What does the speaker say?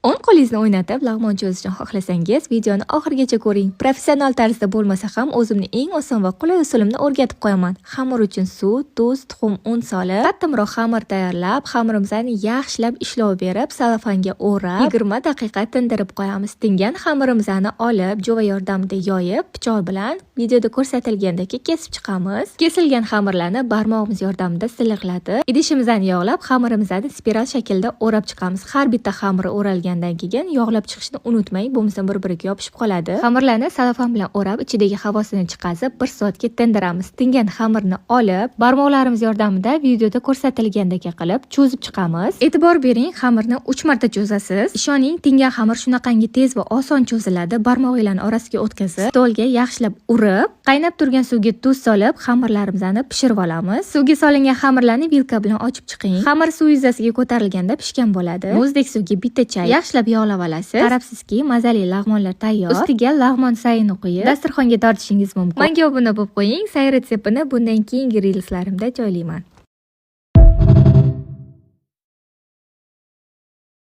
O'ng qo'lingizni o'ynatib lag'mon cho'zishni xohlasangiz, videoni oxirigacha ko'ring. Professional tarzda bo'lmasa ham, o'zimni eng oson va qulay usulimni o'rgatib qo'yaman. Xamir uchun suv, tuz, tuxum, un solib, qattiqroq xamir tayyorlab, xamirimizni yaxshilab ishlov berib, salofanga o'rab, 20 daqiqa tindirib qo'yamiz. Tingan xamirimizni olib, jo'va yordamida yoyib, pichoq bilan videoda ko'rsatilgandek kesib chiqamiz. Kesilgan xamirlarni barmog'imiz yordamida silliqlatib, idishimizni yog'lab, xamirimizni spiral shaklda o'rab chiqamiz. Har bitta xamir o'ralgandan keyin yog'lab chiqishni unutmang, bo'lmasa bir-biriga yopishib qoladi. Xamirlarni salofan bilan o'rab, ichidagi havosini chiqazib, 1 soatga tindiramiz. Tingan xamirni olib, barmoqlarimiz yordamida videoda ko'rsatilgandek qilib cho'zib chiqamiz. E'tibor bering, xamirni 3 marta cho'zasiz. Ishoning, tingan xamir shunaqangi tez va oson cho'ziladi. Barmog'inglarni orasiga o'tkazib, stolga yaxshilab urib, qaynab turgan suvga tuz solib, xamirlarimizni pishirib olamiz. Suvga solingan xamirlarni vilka bilan ochib chiqing. Xamir suv yuzasiga ko'tarilganda pishgan bo'ladi. Muzdek suvga bitta chay, yaxshilab yog'lab olasiz. Qarabsizki, mazali lag'monlar tayyor. Ustiga lag'mon sayini quyib, dasturxonga tortishingiz mumkin. Menga obuna bo'lib qo'ying. Say retseptini bundan keyingi reelslarimda joylayman.